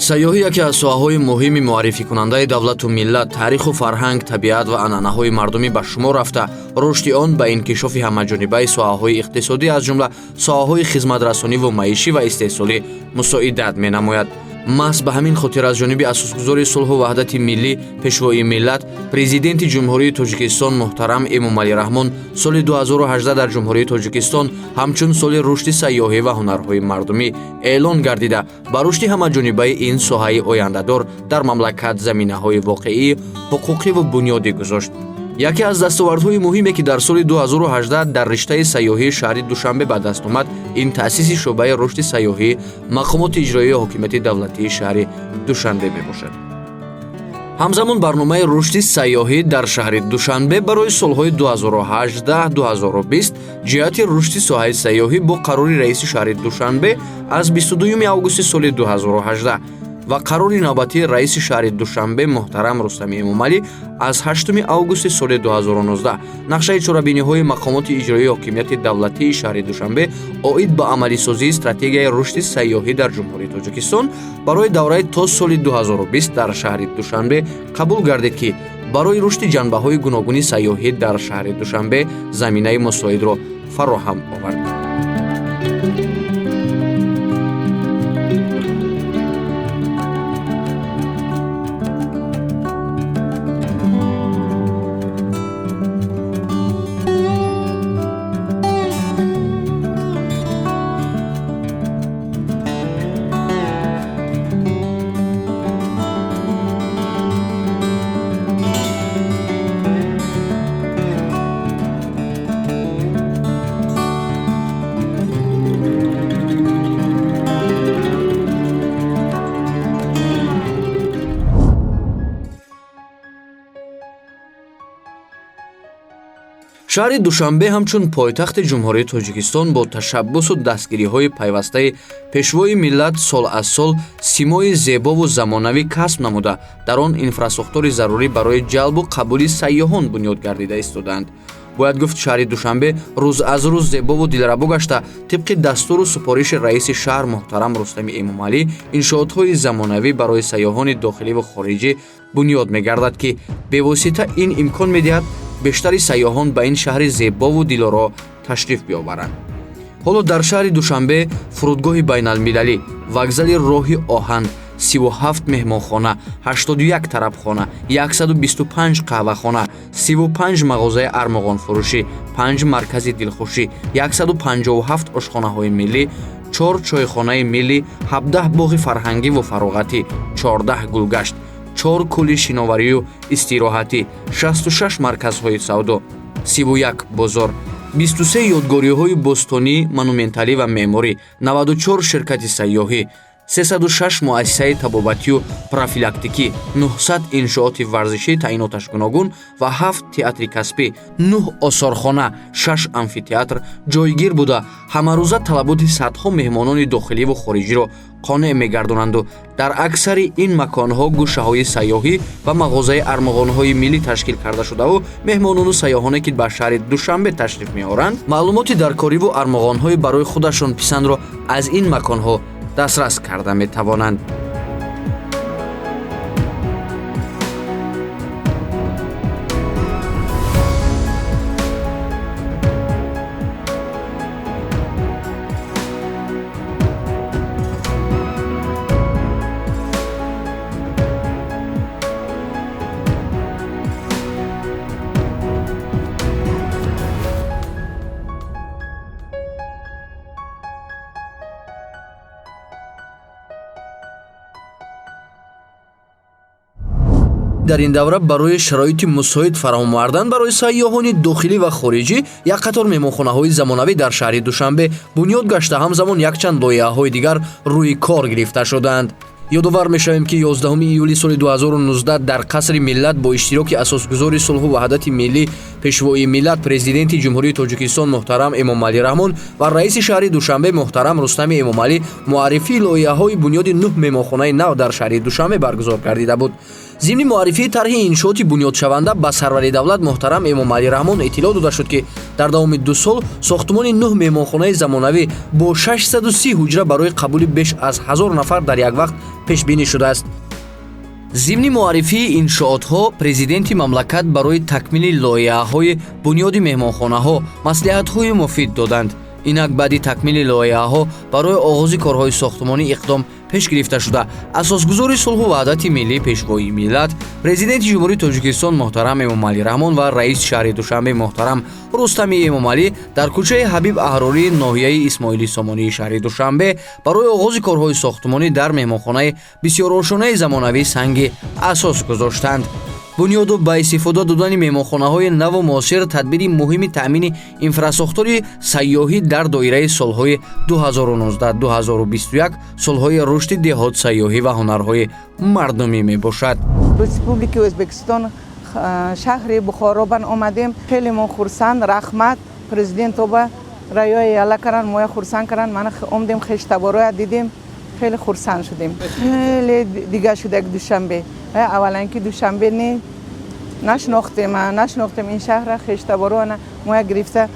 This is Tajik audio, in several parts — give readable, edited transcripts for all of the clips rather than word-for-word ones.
Сайёҳӣ яке аз соҳаҳои муҳими муаррификунандаи давлату миллат, таъриху фарҳанг, табиат ва анъанаҳои мардумӣ ба шумор рафта, рушди он ба инкишофи ҳамаҷонибаи соҳаҳои иқтисодӣ, аз ҷумла соҳаҳои хизматрасониву маишӣ ва истеҳсолӣ мусоидат менамояд. Маҳз ба ҳамин хотир аз ҷониби асосгузори сулҳу ваҳдати миллӣ, пешвои миллат, Президенти Ҷумҳурии Тоҷикистон муҳтарам Эмомалӣ Раҳмон соли 2018 дар Ҷумҳурии Тоҷикистон ҳамчун соли рушди сайёҳӣ ва ҳунарҳои мардумӣ эълон гардида, ба рушди ҳамаҷонибаи ин соҳаи ояндадор дар мамлакат заминаҳои воқеӣ, ҳуқуқиву бунёдӣ гузошт. Яке аз дастовардҳои муҳиме, ки дар соли 2018 дар риштаи сайёҳии шаҳри Душанбе ба даст омад, ин таъсиси шӯъбаи рушди сайёҳӣ мақомоти иҷроии ҳокимияти давлатии шаҳри Душанбе мебошад. Ҳамзамон барномаи рушди сайёҳӣ дар шаҳри Душанбе барои солҳои 2018-2020 ҷиҳати рушди соҳаи сайёҳӣ бо қарори раиси шаҳри Душанбе аз 22 августи соли 2018 ва қарори навбатии раиси шаҳри Душанбе муҳтарам Рустами Эмомалӣ аз 8 августи соли 2019 нақшаи чорабиниҳои мақомоти иҷроии ҳокимияти давлатии шаҳри Душанбе оид ба амалисозии стратегияи рушди сайёҳӣ дар Ҷумҳурии Тоҷикистон барои давраи то соли 2020 дар шаҳри Душанбе қабул гардид, ки барои рушди ҷанбаҳои гуногуни сайёҳӣ дар шаҳри Душанбе заминаи мусоидро фароҳам овард. Шаҳри Душанбе ҳамчун пойтахти Ҷумҳурии Тоҷикистон бо ташаббусу дастгириҳои пайвастаи пешвои миллат сол аз сол симои зебову замонавӣ касб намуда, дар он инфрасохтори зарурӣ барои ҷалбу қабули сайёҳон бунёд гардида истодаанд. Бояд гуфт, шаҳри Душанбе рӯз аз рӯз зебову дилрабо гашта, тибқи дастуру супориши раиси шаҳр муҳтарам Рустами Эмомалӣ иншоотҳои замонавӣ барои сайёҳони дохиливу хориҷӣ бунёд мегардад, ки бевосита ин имкон медиҳад бештари сайёҳон ба ин шаҳри зебову дилоро ташриф биёваранд. Ҳоло дар шаҳри Душанбе фурудгоҳи байналмилалӣ, вокзали роҳи оҳан, 37 меҳмонхона, 81 тарабхона, 125 қаҳвахона, 35 мағозаи армуғонфурӯшӣ, 5 маркази дилхушӣ, 157 ошхонаҳои миллӣ, 4 чойхонаи миллӣ, 17 боғи фарҳангиву фароғатӣ, 14 гулгашт, 4 кӯли шиноварию истироҳатӣ, 66 марказҳои савдо, 31 бозор, 23 ёдгориҳои бостонӣ, монументалӣ ва меъморӣ, 94 ширкати сайёҳӣ, 306 муассисаи табобатию профилактикӣ, 900 иншооти варзишӣ таъиноташ гуногун ва 7 театри касбӣ, 9 осорхона, 6 амфитеатр ҷойгир буда, ҳамарӯза талаботи садҳо меҳмонони дохиливу хориҷиро қонеъ мегардонанду дар аксари ин маконҳо гӯшаҳои сайёҳӣ ва мағозаи армуғонҳои миллӣ ташкил карда шудаву меҳмонону сайёҳоне, ки ба шаҳри Душанбе ташриф меоранд, маълумоти даркориву армуғонҳои барои худашон писандро аз ин маконҳо дастрас карда метавонанд. Дар ин давра барои шароити мусоид фароҳам овардан барои сайёҳони дохилӣ ва хориҷӣ як қатор меҳмонхонаҳои замонавӣ дар шаҳри Душанбе бунёд гашта, ҳамзамон якчанд лоиҳаҳои дигар рӯи кор гирифта шудаанд. Ёдовар мешавем, ки 11 июли соли 2019 дар Қасри миллат бо иштироки асосгузори сулҳу ваҳдати миллӣ, пешвои миллат, Президенти Ҷумҳурии Тоҷикистон муҳтарам Эмомалӣ Раҳмон ва раиси шаҳри Душанбе муҳтарам Рустами Эмомалӣ муаррифии лоиҳаҳои бунёди 9 меҳмонхонаи нав дар шаҳри Душанбе баргузор гардида буд. Зимни муаррифии тарҳи иншооти бунёдшаванда ба сарвари давлат муҳтарам Эмомалӣ Раҳмон иттилоъ дода шуд, ки дар давоми 2 сол сохтмони 9 меҳмонхонаи замонавӣ бо 630 ҳуҷра барои қабули беш аз 1000 нафар дар як вақт пешбинӣ шудааст. Зимни муаррифии иншоотҳо президенти мамлакат барои такмили лоиҳаҳои бунёди меҳмонхонаҳо маслиҳатҳои муфид доданд. Инак баъди такмили лоиҳаҳо барои оғози корҳои сохтмонӣ иқдом пеш гирифта шуда, асосгузори сулҳу ваҳдати миллӣ, пешвои миллат, президенти Ҷумҳурии Тоҷикистон муҳтарам Эмомалӣ Раҳмон ва раиси шаҳри Душанбе муҳтарам Рустами Эмомалӣ дар кӯчаи Ҳабиб Аҳрорӣ ноҳияи Исмоили Сомонии шаҳри Душанбе барои оғози корҳои сохтмонӣ дар меҳмонхонаи бисёрошонаи замонавӣ санги асос гузоштанд. Бунёду ба истифода додани меҳмонхонаҳои наву муосир тадбири муҳими таъмини инфрасохтори сайёҳӣ дар доираи солҳои 2019-2021 солҳои рушди деҳот, сайёҳӣ ва ҳунарҳои мардумӣ мебошад. Республики Ӯзбекистон, шаҳри Бухоробан омадем. Хеле мо хурсанд, раҳмат президентоба раёи яла каран, моя хурсанд каран. Мана омдем, хештабороя дидем, хеле хурсанд шудем. Хеле дига шуда Душанбе. Аввалан ки Душанбе не нашинохтем ин шаҳра, хештаборо моя гирифта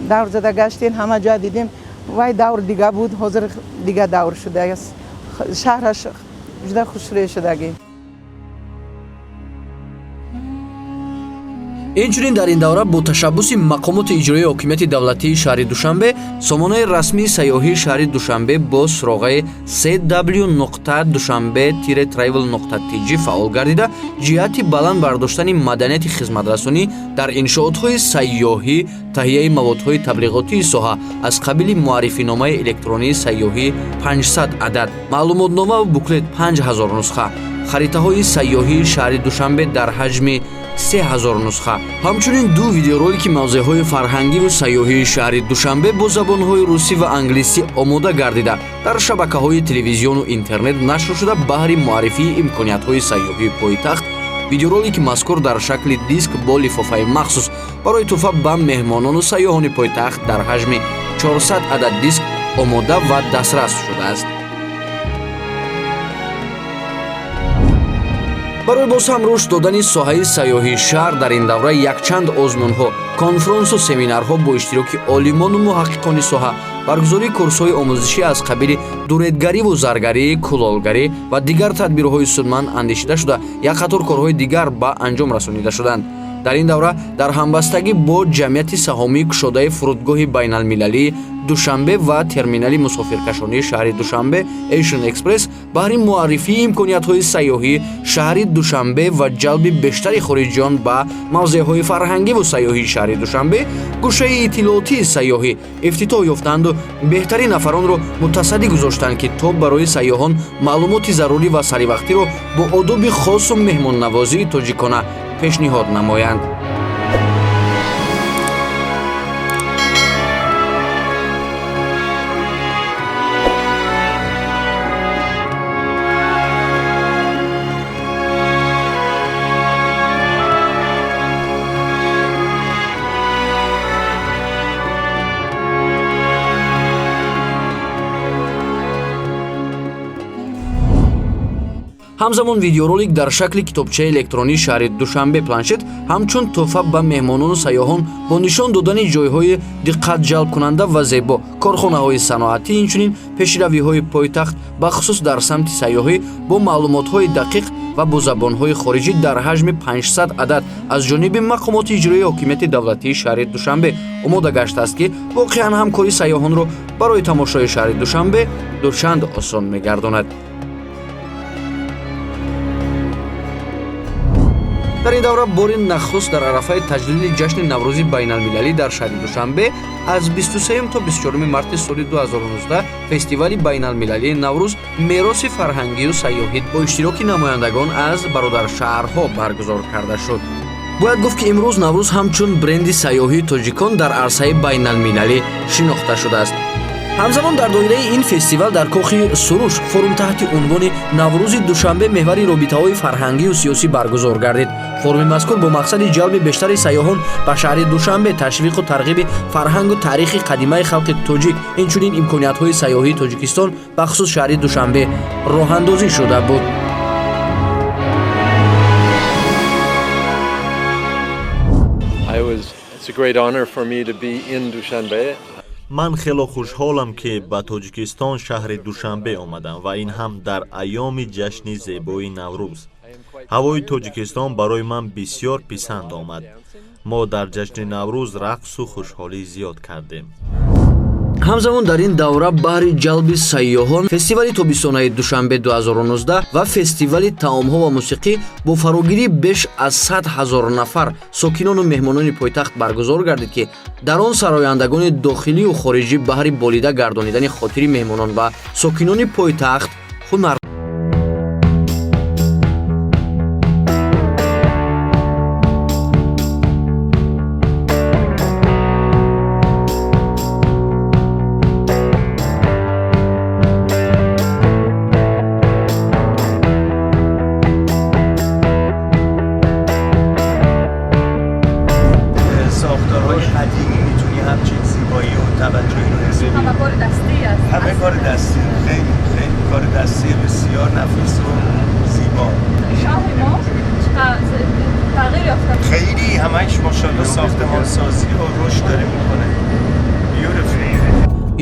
давр зада гаштем, ҳама ҷоя дидем. Вай давр дига буд, ҳозир дига давр шудааст. Шаҳраш ҷуда хушрӯй шудагӣ. Инчунин дар ин давра бо ташаббуси мақомоти иҷроии ҳокимияти давлатии шаҳри Душанбе сомонаи расмии сайёҳии шаҳри Душанбе бо суроғаи cw.dushanbe-travel.tj фаъол гардида, ҷиҳати баланд бардоштани маданияти хизматрасонӣ дар иншоотҳои сайёҳӣ, таҳияи маводҳои таблиғотии соҳа аз қабили муаррифиномаи электронии сайёҳӣ 500 адад, маълумотнома ва буклет 5000 нусха, харитаҳои сайёҳии шаҳри Душанбе дар ҳаҷми 3000 нусха, ҳамчунин 2 видеоролики мавзеъҳои фарҳангиву сайёҳии шаҳри Душанбе бо забонҳои русӣ ва англисӣ омода гардида, дар шабакаҳои телевизиону интернет нашр шуда, баҳри муаррифии имкониятҳои сайёҳии пойтахт видеоролики мазкур дар шакли диск бо лифофаи махсус барои тӯҳфа ба меҳмонону сайёҳони пойтахт дар ҳаҷми 400 адад диск омода ва дастрас шудааст. Барои боз ҳам рушд додани соҳаи сайёҳии шаҳр дар ин давра якчанд озмунҳо, конфронсу семинарҳо бо иштироки олимону муҳаққиқони соҳа, баргузории курсҳои омӯзишӣ аз қабили дуредгариву заргарӣ, кулолгарӣ ва дигар тадбирҳои судманд андешида шуда, як қатор корҳои дигар ба анҷом расонида шуданд. Дар ин давра дар ҳамбастагӣ бо ҷамъияти саҳомии кушодаи фурудгоҳи байналмилалии Душанбе ва терминали мусофиркашонии шаҳри Душанбе Asian Express баҳри муаррифии имкониятҳои сайёҳии шаҳри Душанбе ва ҷалби бештари хориҷиён ба мавзеъҳои фарҳангиву сайёҳии шаҳри Душанбе гӯшаи иттилоотии сайёҳӣ ифтитоҳ ёфтанду беҳтарин нафаронро мутасаддӣ гузоштанд, ки то барои сайёҳон маълумоти зарурӣ ва саривақтиро бо одоби хосу меҳмоннавозии тоҷикона пешниҳод намоянд. Ҳамзамон видеоролик дар шакли китобчаи электронии шаҳри Душанбе планшет ҳамчун тӯҳфа ба меҳмонону сайёҳон бо нишон додани ҷойҳои диққатҷалбкунанда ва зебо, корхонаҳои саноатӣ, инчунин пешравиҳои пойтахт бахусус дар самти сайёҳӣ бо маълумотҳои дақиқ ва бо забонҳои хориҷӣ дар ҳаҷми 500 адад аз ҷониби мақомоти иҷроии ҳокимияти давлатии шаҳри Душанбе омода гаштааст, ки воқеан ҳамкори сайёҳонро барои тамошои шаҳри Душанбе дучанд осон мегардонад. Дар ин давра бори нахуст дар арафаи таҷлили ҷашни Наврӯзи байналмилалӣ дар шаҳри Душанбе аз 23 то 24 марти соли 2019 фестивали байналмилалии Наврӯз мероси фарҳангию сайёҳӣ бо иштироки намояндагон аз бародаршаҳрҳо баргузор карда шуд. Бояд гуфт, ки имрӯз Наврӯз ҳамчун бренди сайёҳии тоҷикон дар арсаи байналмилалӣ шинохта шудааст. Ҳамзамон дар доираи ин фестивал дар кохи Суруш форум таҳти унвони Наврӯзи Душанбе меҳвари робитаҳои фарҳангию сиёсӣ баргузор гардид. Форуми мазкур бо мақсади ҷалби бештари сайёҳон ба шаҳри Душанбе, ташвиқу тарғиби фарҳангу таърихи қадимаи халқи тоҷик, инчунин имкониятҳои сайёҳии Тоҷикистон, бахусус шаҳри Душанбе роҳандозӣ шуда буд. It's a great honor for me to be in Dushanbe. Ман хело хушҳолам, ки ба Тоҷикистон, шаҳри Душанбе омадам ва ин ҳам дар айёми ҷашни зебои Наврӯз. Ҳавои Тоҷикистон барои ман бисьёр писанд омад. Мо дар ҷашни Наврӯз рақсу хушҳолӣ зиёд кардем. Ҳамзамон дар ин давра баҳри ҷалби сайёҳон фестивали тобистонаи Душанбе 2019 ва фестивали таомҳо ва мусиқӣ бо фарогирии беш аз 100 ҳазор нафар сокинону меҳмонони пойтахт баргузор гардид, ки дар он сарояндагони дохилию хориҷӣ баҳри болида гардонидани хотири меҳмонон ва сокинони пойтахт ҳунар ساختارهای قدیمی میتونی همچین زیبایی و توجهی رو حس کنی. همه کار دستی است. همه کار دستی، خیلی خیلی کار دستی بسیار نفیس و زیبا. شهر ما چقدر تغییر یافته. خیلی همش ماشاءالله ساختمان سازی و رشد داره میکنه. Beautiful.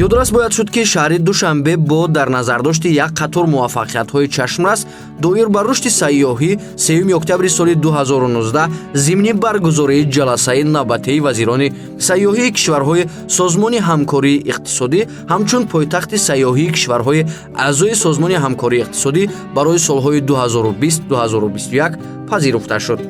Ёдрас бояд шуд, ки шаҳри Душанбе бо дар назардошти як қатор муваффақиятҳои чашмрас доир ба рушди сайёҳӣ 3 октябри соли 2019 зимни баргузории ҷаласаи навбатии вазирони сайёҳии кишварҳои Созмони ҳамкории иқтисодӣ ҳамчун пойтахти сайёҳии кишварҳои аъзои Созмони ҳамкории иқтисодӣ барои солҳои 2020-2021 пазируфта шуд.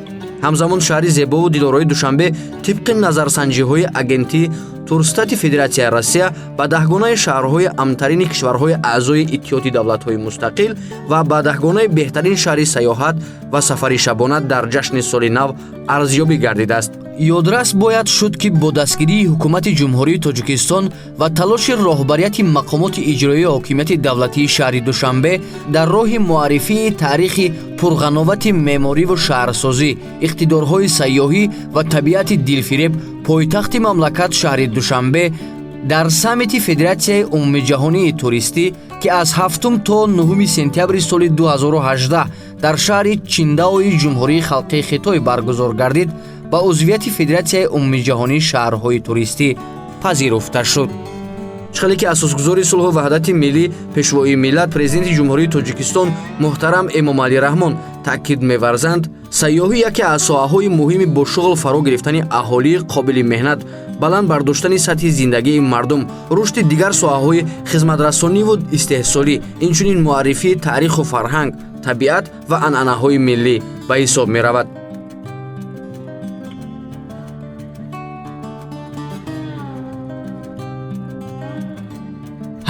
Ҳамзамон шаҳри зебову дилорои Душанбе тибқи назарсанҷиҳои агентии Турстати Федератсияи Россия ба даҳгонаи шаҳрҳои амнтарини кишварҳои аъзои Иттиҳоди давлатҳои мустақил ва ба даҳгонаи беҳтарин шаҳри сайёҳат ва сафари шабона дар ҷашни соли нав арзёбӣ гардидааст. Ёдрас бояд шуд, ки бо дастгирии ҳукумати Ҷумҳурии Тоҷикистон ва талоши роҳбарияти мақомоти иҷроии ҳокимияти давлатии шаҳри Душанбе дар роҳи муаррифии таърихи пурғановати меъмориву шаҳрсозӣ, иқтидорҳои сайёҳӣ ва табиати дилфиреб пойтахти мамлакат шаҳри Душанбе дар саммити Федератсияи умумиҷаҳонии туристӣ, ки аз 7 то 9 сентябри соли 2018 дар шаҳри Чиндаои Ҷумҳурии Халқии Хитой баргузор гардид, ба узвияти Федератсияи умумиҷаҳонии шаҳрҳои туристӣ пазируфта шуд. Чӣ хеле ки асосгузори сулҳу ваҳдати миллӣ, пешвои миллат, Президенти Ҷумҳурии Тоҷикистон муҳтарам Эмомалӣ Раҳмон таъкид меварзанд, сайёҳӣ яке аз соҳаҳои муҳими бо шуғл фаро гирифтани аҳолии қобили меҳнат, баланд бардоштани сатҳи зиндагии мардум, рушди дигар соҳаҳои хизматрасониву истеҳсолӣ, инчунин муаррифии таъриху фарҳанг, табиат ва анъанаҳои миллӣ ба ҳисоб меравад.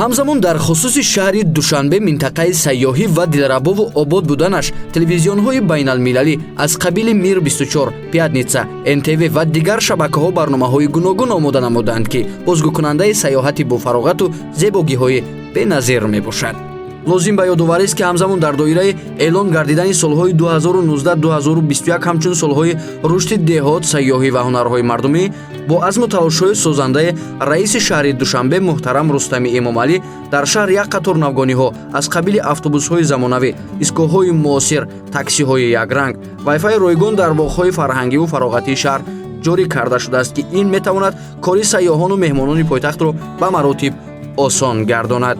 Ҳамзамон дар хусуси шаҳри Душанбе, минтақаи сайёҳӣ ва дилрабову обод буданаш телевизионҳои байналмилалӣ аз қабили Мир 24, Пятница, НТВ ва дигар шабакаҳо барномаҳои гуногун омода намуданд, ки бозгӯкунандаи сайёҳати бофароғату зебогиҳои беназир мебошад. Лозим ба ёдоварист, ки ҳамзамон дар доираи эълон гардидани солҳои 2019-2021 ҳамчун солҳои рушди деҳот, сайёҳӣ ва ҳунарҳои мардумӣ бо азму талошҳои созандаи раиси шаҳри Душанбе муҳтарам Рустами Эмомалӣ дар шаҳр як қатор навгониҳо аз қабили автобусҳои замонавӣ, истгоҳҳои муосир, таксиҳои якранг, вайфаи ройгон дар боғҳои фарҳангиву фароғатии шаҳр ҷорӣ карда шудааст, ки ин метавонад кори сайёҳону меҳмонони пойтахтро ба маротиб осон гардонад.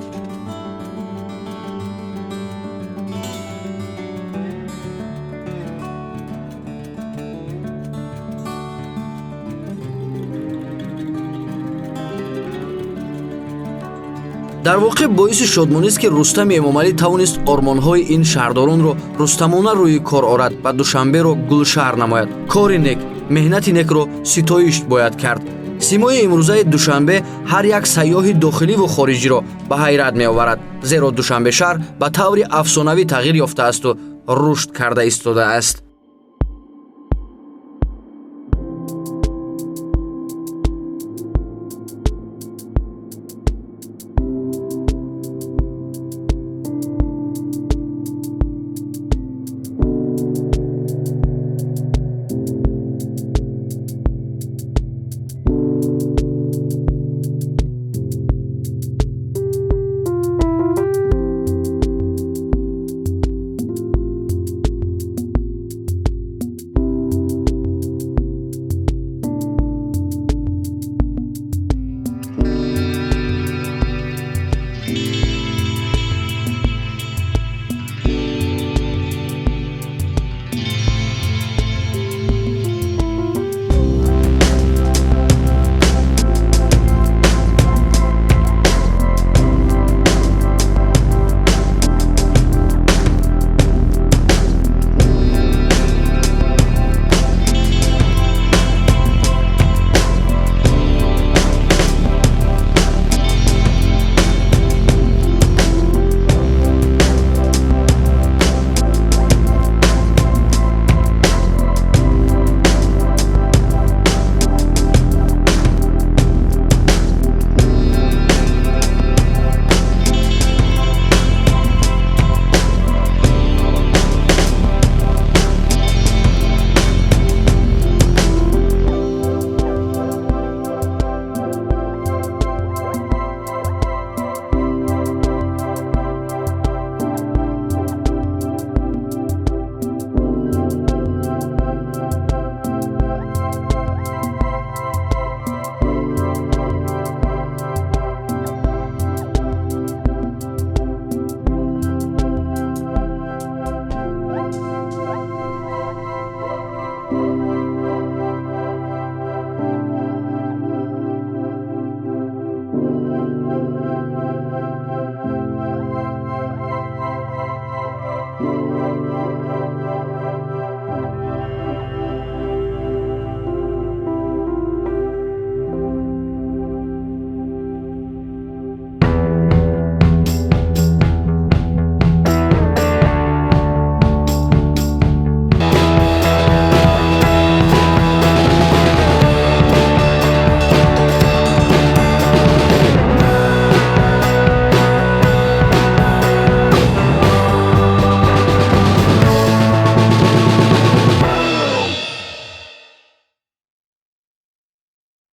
Дар воқеъ боиси шодмонист, ки Рустами Эмомалӣ тавонист ормонҳои ин шаҳрдоронро рустамона рӯи кор орад ва Душанберо гулшаҳр намояд. Кори нек, меҳнати некро ситоиш бояд кард. Симои имрӯзаи Душанбе ҳар як сайёҳи дохиливу хориҷиро ба ҳайрат меоварад, зеро Душанбе шаҳр ба таври афсонавӣ тағйир ёфтаасту рушд карда истодааст.